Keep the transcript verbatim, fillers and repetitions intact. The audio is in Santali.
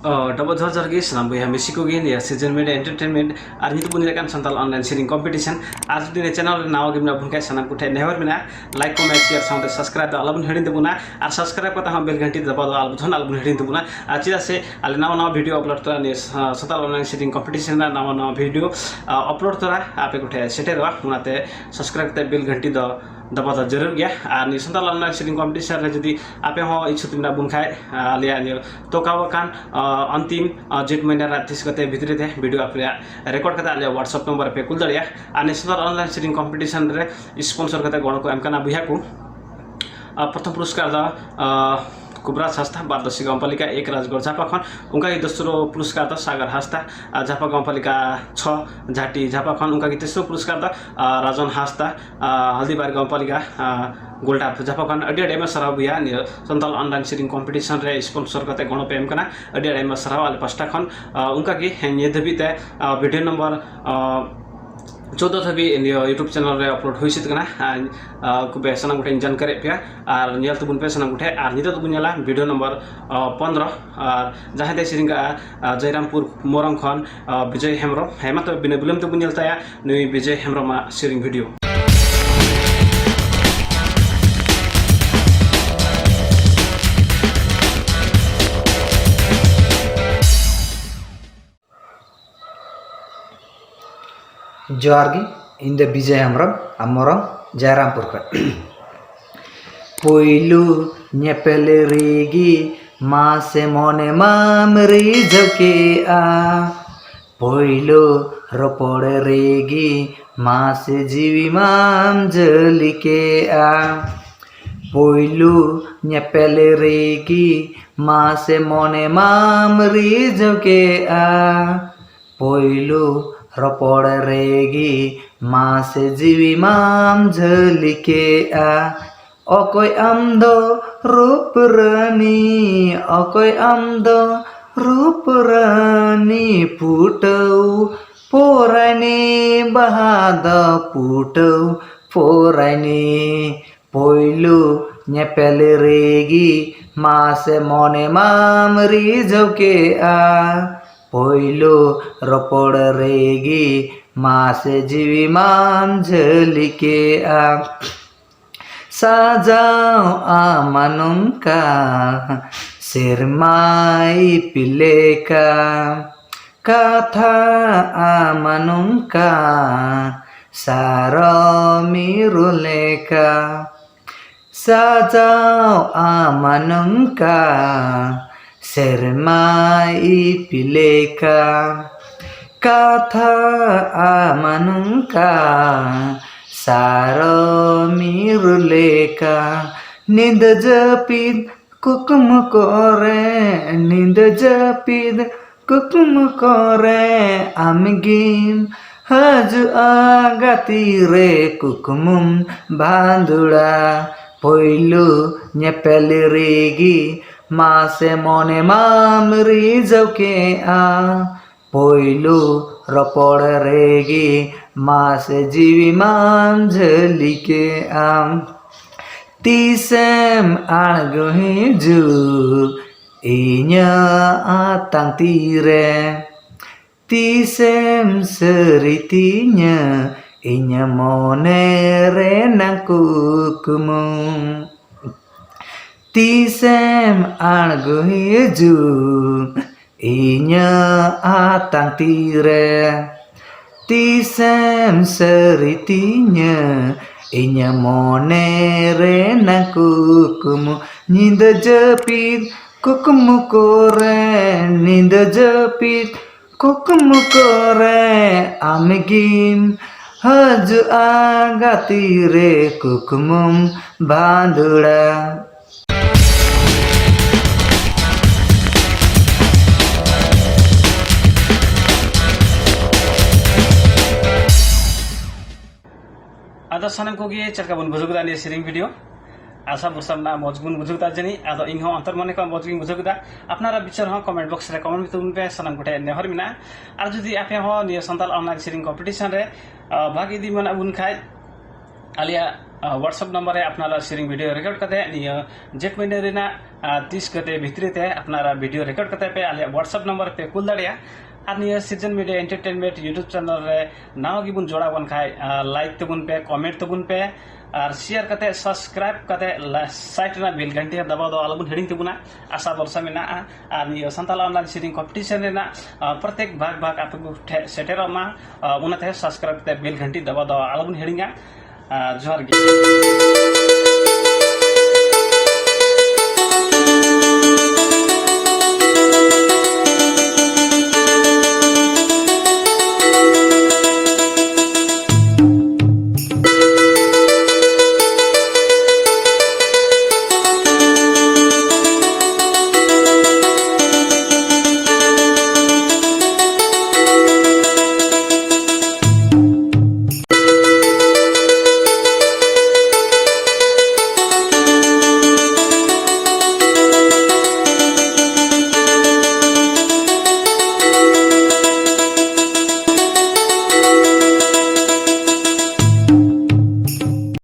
ᱚ, ᱰᱚᱵᱚᱜ ᱡᱚᱦᱟᱨ ᱡᱚᱦᱟᱨ ᱜᱮ ᱥᱟᱱᱟᱢ ᱵᱚᱭᱦᱟ ᱢᱤᱥᱤ ᱠᱚᱜᱮ ᱱᱤᱭᱟᱹ ᱥᱤᱡᱮᱱ ᱢᱤᱰ ᱮᱱᱴᱟᱨᱴᱮᱱᱢᱮᱱᱴ ᱟᱨ ᱱᱤᱛᱚᱜ ᱵᱚᱱ ᱧᱮᱞᱮᱫ ᱠᱟᱱ ᱥᱟᱱᱛᱟᱲ ᱚᱱᱞᱟᱭᱤᱱ ᱥᱮᱨᱮᱧ ᱠᱚᱢᱯᱤᱴᱤᱥᱚᱱ᱾ ᱟᱨ ᱡᱩᱫᱤ ᱱᱤᱭᱟᱹ ᱪᱮᱱᱮᱞ ᱨᱮ ᱱᱟᱣᱟ ᱜᱮ ᱢᱮᱱᱟᱜ ᱵᱚᱱ ᱠᱷᱟᱱ ᱥᱟᱱᱟᱢ ᱠᱚᱴᱷᱮᱱ ᱱᱮᱦᱚᱨ ᱢᱮᱱᱟᱜᱼᱟ, ᱞᱟᱭᱤᱠ, ᱠᱚᱢᱮᱱᱴ, ᱥᱮᱭᱟᱨ ᱥᱟᱶᱛᱮ ᱥᱟᱵᱥᱠᱨᱟᱭᱤᱵ ᱫᱚ ᱟᱞᱚᱵᱚᱱ ᱦᱤᱲᱤᱧ ᱛᱟᱵᱚᱱᱟ᱾ ᱟᱨ ᱥᱟᱵᱥᱠᱨᱟᱭᱤᱵ ᱠᱟᱛᱮ ᱦᱚᱸ ᱵᱮᱞ ᱜᱷᱟᱱᱴᱤ ᱫᱟᱵᱟᱣ ᱫᱚ ᱟᱞᱚᱵᱚᱱ ᱟᱞᱚᱵᱚᱱ ᱦᱤᱲᱤᱧ ᱛᱟᱵᱚᱱᱟ᱾ ᱟᱨ ᱪᱮᱫᱟᱜ ᱥᱮ ᱟᱞᱮ ᱱᱟᱣᱟ ᱱᱟᱣᱟ ᱵᱷᱤᱰᱤᱭᱳ ᱟᱯᱞᱳᱰ ᱛᱚᱨᱟ ᱱᱤᱭᱟᱹ ᱥᱟ-, ᱥᱟᱱᱛᱟᱲ ᱚᱱᱞᱟᱭᱤᱱ ᱥᱮᱨᱮᱧ ᱠᱚᱢᱯᱤᱴᱤᱥᱚᱱ ᱨᱮᱱᱟᱜ ᱱᱟᱣᱟ ᱱᱟᱣᱟ ᱵᱷᱤᱰᱤᱭᱳ, ᱟ, ᱟᱯᱞᱳᱰ ᱛᱚᱨᱟ ᱟᱯᱮ ᱠᱚᱴᱷᱮᱱ ᱥᱮᱴᱮᱨᱚᱜᱼᱟ᱾ ᱚᱱᱟᱛᱮ ᱥᱟᱵᱥᱠᱨᱟᱭᱤᱵ ᱠᱟᱛᱮ ᱵᱮᱞ ᱜᱷᱟᱱᱴᱤ ᱫᱚ ᱫᱟᱵᱟᱣ ᱫᱚ ᱡᱟᱹᱨᱩᱲ ᱜᱮᱭᱟ᱾ ᱟᱨ ᱱᱤᱭᱟᱹ ᱥᱟᱱᱛᱟᱲ ᱚᱱᱞᱟᱭᱤᱱ ᱥᱮᱨᱮᱧ ᱠᱚᱢᱯᱤᱴᱤᱥᱚᱱ ᱨᱮ ᱡᱩᱫᱤ ᱟᱯᱮ ᱦᱚᱸ ᱤᱪᱪᱷᱩᱠ ᱢᱮᱱᱟᱜ ᱵᱚᱱ ᱠᱷᱟᱡ, ᱟ, ᱟᱞᱮᱭᱟᱜ ᱱᱤᱭᱟᱹ ᱛᱚᱠᱟᱣ ᱟᱠᱟᱱ, ᱟ, ᱚᱱᱛᱤᱢ, ᱟ, ᱡᱮᱴ ᱢᱟᱹᱦᱱᱟᱹ ᱨᱮᱱᱟᱜ ᱛᱤᱥ ᱠᱟᱛᱮ ᱵᱷᱤᱛᱨᱤ ᱨᱮ ᱵᱷᱤᱰᱤᱭᱳ ᱟᱯᱮᱭᱟᱜ ᱨᱮᱠᱚᱨᱰ ᱠᱟᱛᱮ ᱟᱞᱮᱭᱟᱜ WhatsApp ᱱᱚᱢᱵᱚᱨ ᱨᱮᱯᱮ ᱠᱩᱞ ᱫᱟᱲᱮᱭᱟᱜᱼᱟ᱾ ᱟᱨ ᱱᱤᱭᱟᱹ ᱥᱟᱱᱛᱟᱲ ᱚᱱᱞᱟᱭᱤᱱ ᱥᱮᱨᱮᱧ ᱠᱚᱢᱯᱤᱴᱤᱥᱚᱱ ᱨᱮ ᱥᱯᱚᱱᱥᱚᱨ ᱠᱟᱛᱮ ᱜᱚᱲᱚ ᱠᱚ ᱮᱢ ᱠᱟᱱᱟ ᱵᱚᱭᱦᱟ ᱠᱚ, ᱟ, ᱯᱨᱚᱛᱷᱚᱢ ᱯᱩᱨᱚᱥᱠᱟᱨ ᱫᱚ, ᱟ, ᱠᱩᱵᱨᱟᱡᱽ ᱦᱟᱸᱥᱫᱟ, ᱵᱟᱨᱫᱚᱥᱤ ᱜᱟᱶᱯᱟᱞᱤᱠᱟ ᱮᱠ, ᱨᱟᱡᱽᱜᱚᱲ ᱡᱷᱟᱯᱟ ᱠᱷᱚᱱ᱾ ᱚᱱᱠᱟᱜᱮ ᱫᱚᱥᱨᱚ ᱯᱩᱨᱚᱥᱠᱟᱨ ᱫᱚ ᱥᱟᱜᱟᱨ ᱦᱟᱸᱥᱫᱟ, ᱟ, ᱡᱷᱟᱯᱟ ᱜᱟᱶᱯᱟᱞᱤᱠᱟ ᱪᱷᱚ, ᱡᱷᱟᱴᱤ ᱡᱷᱟᱯᱟ ᱠᱷᱚᱱ᱾ ᱚᱱᱠᱟᱜᱮ ᱛᱮᱥᱨᱚ ᱯᱩᱨᱚᱥᱠᱟᱨ ᱫᱚ, ᱟ, ᱨᱟᱡᱚᱱ ᱦᱟᱸᱥᱫᱟ, ᱟ, ᱦᱟᱞᱫᱤᱵᱟᱨ ᱜᱟᱶᱯᱟᱞᱤᱠᱟ, ᱟ, ᱜᱳᱞᱰᱟᱯ ᱡᱷᱟᱯᱟ ᱠᱷᱚᱱ᱾ ᱟᱹᱰᱤ ᱟᱹᱰᱤ ᱟᱭᱢᱟ ᱥᱟᱨᱦᱟᱣ ᱵᱚᱭᱦᱟ, ᱱᱤᱭᱟᱹ ᱥᱟᱱᱛᱟᱲ ᱚᱱᱞᱟᱭᱤᱱ ᱥᱮᱨᱮᱧ ᱠᱚᱢᱯᱤᱴᱤᱥᱚᱱ ᱨᱮ ᱥᱯᱚᱱᱥᱚᱨ ᱠᱟᱛᱮ ᱜᱚᱲᱚ ᱯᱮ ᱮᱢ ᱠᱟᱱᱟ᱾ ᱟᱹᱰᱤ ᱟᱹᱰᱤ ᱟᱭᱢᱟ ᱥᱟᱨᱦᱟᱣ ᱟᱞᱮ ᱯᱟᱥᱴᱟ ᱠᱷᱚᱱ᱾ ᱟ, ᱚᱱᱠᱟᱜᱮ ᱦᱮᱸ, ᱱᱤᱭᱟᱹ ᱫᱷᱟᱹᱵᱤᱡ ᱛᱮ, ᱟ, ᱵᱷᱤᱰᱤᱭᱳ ᱱᱚᱢᱵᱚᱨ, ᱟ, ᱪᱳᱫᱫᱳ ᱫᱷᱟᱹᱵᱤᱡ ᱱᱤᱭᱟᱹ YouTube ᱪᱮᱱᱮᱞ ᱨᱮ ᱟᱯᱞᱳᱰ ᱦᱩᱭ ᱥᱟᱹᱛ ᱠᱟᱱᱟ᱾ ᱟᱨ, ᱟ, ᱠᱷᱩᱵᱮ ᱥᱟᱱᱟᱢ ᱠᱚᱴᱷᱮᱱ ᱡᱟᱱᱠᱟᱨᱤ ᱮᱫ ᱯᱮᱭᱟ᱾ ᱟᱨ ᱧᱮᱞ ᱛᱟᱵᱚᱱ ᱯᱮ ᱥᱟᱱᱟᱢ ᱠᱚᱴᱷᱮᱱ᱾ ᱟᱨ ᱱᱤᱛᱚᱜ ᱫᱚᱵᱚᱱ ᱧᱮᱞᱟ ᱵᱷᱤᱰᱤᱭᱳ ᱱᱚᱢᱵᱚᱨ, ᱟ, ᱯᱚᱱᱫᱽᱨᱚ᱾ ᱟᱨ ᱡᱟᱦᱟᱸᱭ ᱫᱚᱭ ᱥᱮᱨᱮᱧ ᱠᱟᱜᱼᱟ, ᱟ, ᱡᱚᱭᱨᱟᱢᱯᱩᱨ ᱢᱚᱨᱚᱝ ᱠᱷᱚᱱ, ᱟ, ᱵᱤᱡᱚᱭ ᱦᱮᱢᱵᱨᱚᱢ᱾ ᱦᱮᱸ, ᱢᱟ ᱛᱚᱵᱮ ᱵᱤᱱᱟᱹ ᱵᱤᱞᱚᱢ ᱛᱮᱵᱚᱱ ᱧᱮᱞ ᱛᱟᱭᱟ ᱱᱩᱭ ᱵᱤᱡᱚᱭ ᱦᱮᱢᱵᱨᱚᱢᱟᱜ ᱥᱮᱨᱮᱧ ᱵᱷᱤᱰᱤᱭᱳ᱾ ᱡᱚᱦᱟᱨ ᱜᱮ, ᱤᱧ ᱫᱚ ᱵᱤᱡᱚᱭ ᱦᱮᱢᱵᱨᱚᱢ, ᱟᱢ ᱢᱚᱨᱚᱢ, ᱡᱟᱭᱨᱟᱢᱯᱩᱨ ᱠᱷᱚᱱ᱾ ᱯᱳᱭᱞᱳ ᱧᱮᱯᱮᱞ ᱨᱮᱜᱮ ᱢᱟᱥᱮ ᱢᱚᱱᱮ ᱢᱟᱢ ᱨᱤᱡᱷᱟᱹᱣ ᱠᱮᱜᱼᱟ, ᱯᱳᱭᱞᱳ ᱨᱚᱯᱚᱲ ᱨᱮᱜᱮ ᱢᱟᱥᱮ ᱡᱤᱣᱤ ᱢᱟᱢ ᱡᱟᱹᱞᱤ ᱠᱮᱜᱼᱟ, ᱯᱳᱭᱞᱳ ᱧᱮᱯᱮᱞ ᱨᱮᱜᱮ ᱢᱟᱥᱮ ᱢᱚᱱᱮ ᱢᱟᱢ ᱨᱤᱡᱷᱟᱹᱣ ᱠᱮᱜᱼᱟ, ᱯᱳᱭᱞᱳ ᱨᱚᱯᱚᱲ ᱨᱮᱜᱮ ᱢᱟᱥᱮ ᱡᱤᱣᱤ ᱢᱟᱢ ᱡᱷᱟᱹᱞᱤ ᱠᱮᱜᱼᱟ᱾ ᱚᱠᱚᱭ ᱟᱢ ᱫᱚ ᱨᱩᱯ ᱨᱟᱹᱱᱤ, ᱚᱠᱚᱭ ᱟᱢ ᱫᱚ ᱨᱩᱯ ᱨᱟᱹᱱᱤ, ᱯᱷᱩᱴᱟᱹᱣ ᱯᱚᱨᱟᱭᱱᱤ, ᱵᱟᱦᱟ ᱫᱚ ᱯᱷᱩᱴᱟᱹᱣ ᱯᱚᱨᱟᱭᱱᱤ᱾ ᱯᱳᱭᱞᱳ ᱧᱮᱯᱮᱞ ᱨᱮᱜᱮ ᱢᱟᱥᱮ ᱢᱚᱱᱮ ᱢᱟᱢ ᱨᱤᱡᱷᱟᱹᱣ ᱠᱮᱜᱼᱟ, ᱯᱳᱭᱞᱳ ᱨᱚᱯᱚᱲ ᱨᱮᱜᱮ ᱢᱟᱥᱮ ᱡᱤᱣᱤ ᱢᱟᱢ ᱡᱷᱟᱹᱞᱤ ᱠᱮᱜᱼᱟ᱾ ᱥᱟᱡᱟᱣ ᱟᱢᱟ ᱱᱚᱝᱠᱟ ᱥᱮᱨᱢᱟ ᱤᱯᱤᱞ ᱞᱮᱠᱟ, ᱠᱟᱛᱷᱟ ᱟᱢᱟ ᱱᱚᱝᱠᱟ ᱥᱟᱨᱚ ᱢᱤᱨᱩ ᱞᱮᱠᱟ᱾ ᱥᱟᱡᱟᱣ ᱟᱢᱟ ᱱᱚᱝᱠᱟ ᱥᱮᱨᱢᱟ ᱤᱯᱤᱞ ᱞᱮᱠᱟ, ᱠᱟᱛᱷᱟ ᱟᱢᱟ ᱱᱚᱝᱠᱟ ᱥᱟᱨᱚ ᱢᱤᱨᱩ ᱞᱮᱠᱟ᱾ ᱧᱤᱫᱟᱹ ᱡᱟᱹᱯᱤᱫ ᱠᱩᱠᱢᱩ ᱠᱚᱨᱮ, ᱧᱤᱫᱟᱹ ᱡᱟᱹᱯᱤᱫ ᱠᱩᱠᱢᱩ ᱠᱚᱨᱮ ᱟᱢᱜᱮᱢ ᱦᱤᱡᱩᱜᱼᱟ ᱜᱟᱛᱮ ᱨᱮ ᱠᱩᱠᱢᱩᱢ ᱵᱷᱟᱸᱫᱩᱲᱟ᱾ ᱯᱳᱭᱞᱳ ᱧᱮᱯᱮᱞ ᱨᱮᱜᱮ ᱢᱟᱥᱮ ᱢᱚᱱᱮ ᱢᱟᱢ ᱨᱤᱡᱷᱟᱹᱣ ᱠᱮᱜᱼᱟ, ᱯᱳᱭᱞᱳ ᱨᱚᱯᱚᱲ ᱨᱮᱜᱮ ᱢᱟᱥᱮ ᱡᱤᱣᱤ ᱢᱟᱢ ᱡᱷᱟᱹᱞᱤ ᱠᱮᱜᱼᱟ᱾ ᱛᱤᱥᱮᱢ ᱟᱬᱜᱚ ᱦᱤᱡᱩᱜ ᱤᱧᱟᱹᱜ ᱟᱛᱟᱝ ᱛᱤᱨᱮ? ᱛᱤᱥᱮᱢ ᱥᱟᱹᱨᱤ ᱛᱤᱧᱟᱹ ᱤᱧᱟᱹᱜ ᱢᱚᱱᱮ ᱨᱮᱱᱟᱜ ᱠᱩᱠᱢᱩ? ᱛᱤᱥᱮᱢ ᱟᱬᱜᱚ ᱦᱤᱡᱩᱜ ᱤᱧᱟᱹᱜ ᱟᱛᱟᱝ ᱛᱤᱨᱮ? ᱛᱤᱥᱮᱢ ᱥᱟᱹᱨᱤ ᱛᱤᱧᱟᱹ ᱤᱧᱟᱹᱜ ᱢᱚᱱᱮ ᱨᱮᱱᱟᱜ ᱠᱩᱠᱢᱩ? ᱧᱤᱫᱟᱹ ᱡᱟᱹᱯᱤᱫ ᱠᱩᱠᱢᱩ ᱠᱚᱨᱮ, ᱧᱤᱫᱟᱹ ᱡᱟᱹᱯᱤᱫ ᱠᱩᱠᱢᱩ ᱠᱚᱨᱮ ᱟᱢᱜᱮᱢ ᱦᱤᱡᱩᱜᱼᱟ ᱜᱟᱛᱮ ᱨᱮ ᱠᱩᱠᱢᱩᱢ ᱵᱷᱟᱸᱫᱩᱲᱟ᱾ ᱟᱫᱚ ᱥᱟᱱᱟᱢ ᱠᱚᱜᱮ ᱪᱮᱫ ᱞᱮᱠᱟ ᱵᱚᱱ ᱵᱩᱡᱷᱟᱹᱣ ᱠᱮᱫᱟ ᱱᱤᱭᱟᱹ ᱥᱮᱨᱮᱧ ᱵᱷᱤᱰᱤᱭᱳ? ᱟᱥᱟ ᱵᱷᱚᱨᱥᱟ ᱢᱮᱱᱟᱜᱼᱟ ᱢᱚᱡᱽ ᱵᱚᱱ ᱵᱩᱡᱷᱟᱹᱣ ᱠᱮᱫᱟ ᱡᱟᱹᱱᱤᱡ᱾ ᱟᱫᱚ ᱤᱧ ᱦᱚᱸ ᱚᱱᱛᱚᱨ ᱢᱚᱱᱮ ᱠᱷᱚᱱ ᱢᱚᱡᱽ ᱜᱤᱧ ᱵᱩᱡᱷᱟᱹᱣ ᱠᱮᱫᱟ᱾ ᱟᱯᱱᱟᱨᱟᱜ ᱵᱤᱪᱟᱹᱨ ᱦᱚᱸ ᱠᱚᱢᱮᱱᱴ ᱵᱚᱠᱥ ᱨᱮ ᱠᱚᱢᱮᱱᱴ ᱛᱟᱵᱚᱱ ᱯᱮ, ᱥᱟᱱᱟᱢ ᱠᱚᱴᱷᱮᱱ ᱱᱮᱦᱚᱨ ᱢᱮᱱᱟᱜᱼᱟ᱾ ᱟᱨ ᱡᱩᱫᱤ ᱟᱯᱮ ᱦᱚᱸ ᱱᱤᱭᱟᱹ ᱥᱟᱱᱛᱟᱲ ᱚᱱᱞᱟᱭᱤᱱ ᱥᱮᱨᱮᱧ ᱠᱚᱢᱯᱤᱴᱤᱥᱚᱱ ᱨᱮ ᱟᱨ ᱵᱷᱟᱜᱽ ᱤᱫᱤ ᱢᱮᱱᱟᱜ ᱵᱚᱱ ᱠᱷᱟᱡ, ᱟᱞᱮᱭᱟᱜ WhatsApp number ᱨᱮ ᱟᱯᱱᱟᱨᱟᱜ ᱥᱮᱨᱮᱧ video record ᱠᱟᱛᱮ ᱱᱤᱭᱟᱹ ᱡᱮᱴ ᱢᱟᱹᱦᱱᱟᱹ ᱨᱮᱱᱟᱜ ᱛᱤᱥ ᱠᱟᱛᱮ ᱵᱷᱤᱛᱨᱤ ᱛᱮ ᱟᱯᱱᱟᱨᱟᱜ video record ᱠᱟᱛᱮ ᱯᱮ ᱟᱞᱮᱭᱟᱜ WhatsApp number ᱨᱮ ᱯᱮ ᱠᱩᱞ ᱫᱟᱲᱮᱭᱟᱜᱼᱟ᱾ ᱟᱨ ᱱᱤᱭᱟᱹ ᱥᱤᱨᱡᱚᱱ ᱢᱤᱰᱤᱭᱟ ᱮᱱᱴᱟᱨᱴᱮᱱᱢᱮᱱᱴ YouTube channel ᱨᱮ ᱱᱟᱣᱟ ᱜᱮᱵᱚᱱ ᱡᱚᱲᱟᱣ ᱟᱠᱟᱱ ᱠᱷᱟᱡ, ᱞᱟᱭᱤᱠ ᱛᱟᱵᱚᱱ ᱯᱮ, ᱠᱚᱢᱮᱱᱴ ᱛᱟᱵᱚᱱ ᱯᱮ, ᱟᱨ ᱥᱮᱭᱟᱨ ᱠᱟᱛᱮ, ᱥᱟᱵᱥᱠᱨᱟᱭᱤᱵ ᱠᱟᱛᱮ, ᱥᱟᱭᱤᱰ ᱨᱮᱱᱟᱜ ᱵᱮᱞ ᱜᱷᱟᱱᱴᱤ ᱦᱚᱸ ᱫᱟᱵᱟᱣ ᱫᱚ ᱟᱞᱚᱵᱚᱱ ᱦᱤᱲᱤᱧ ᱛᱟᱵᱚᱱᱟ᱾ ᱟᱥᱟ ᱵᱷᱚᱨᱥᱟ ᱢᱮᱱᱟᱜᱼᱟ᱾ ᱟᱨ ᱱᱤᱭᱟᱹ ᱥᱟᱱᱛᱟᱲ online ᱥᱮᱨᱮᱧ competition ᱨᱮᱱᱟᱜ ᱯᱨᱚᱛᱮᱠ ᱵᱷᱟᱜᱽ ᱵᱷᱟᱜᱽ ᱟᱯᱮ ᱠᱚ ᱴᱷᱮᱱ ᱥᱮᱴᱮᱨᱚᱜ ᱢᱟ᱾ ᱚᱱᱟᱛᱮ ᱥᱟᱵᱥᱠᱨᱟᱭᱤᱵ ᱠᱟᱛᱮ ᱵᱮᱞ ᱜᱷᱟᱱᱴᱤ ᱫᱟᱵᱟᱣ ᱫᱚ ᱟᱞᱚᱵᱚᱱ ᱦᱤᱲᱤᱧᱟ᱾ ᱡᱚᱦᱟᱨ ᱜᱮ᱾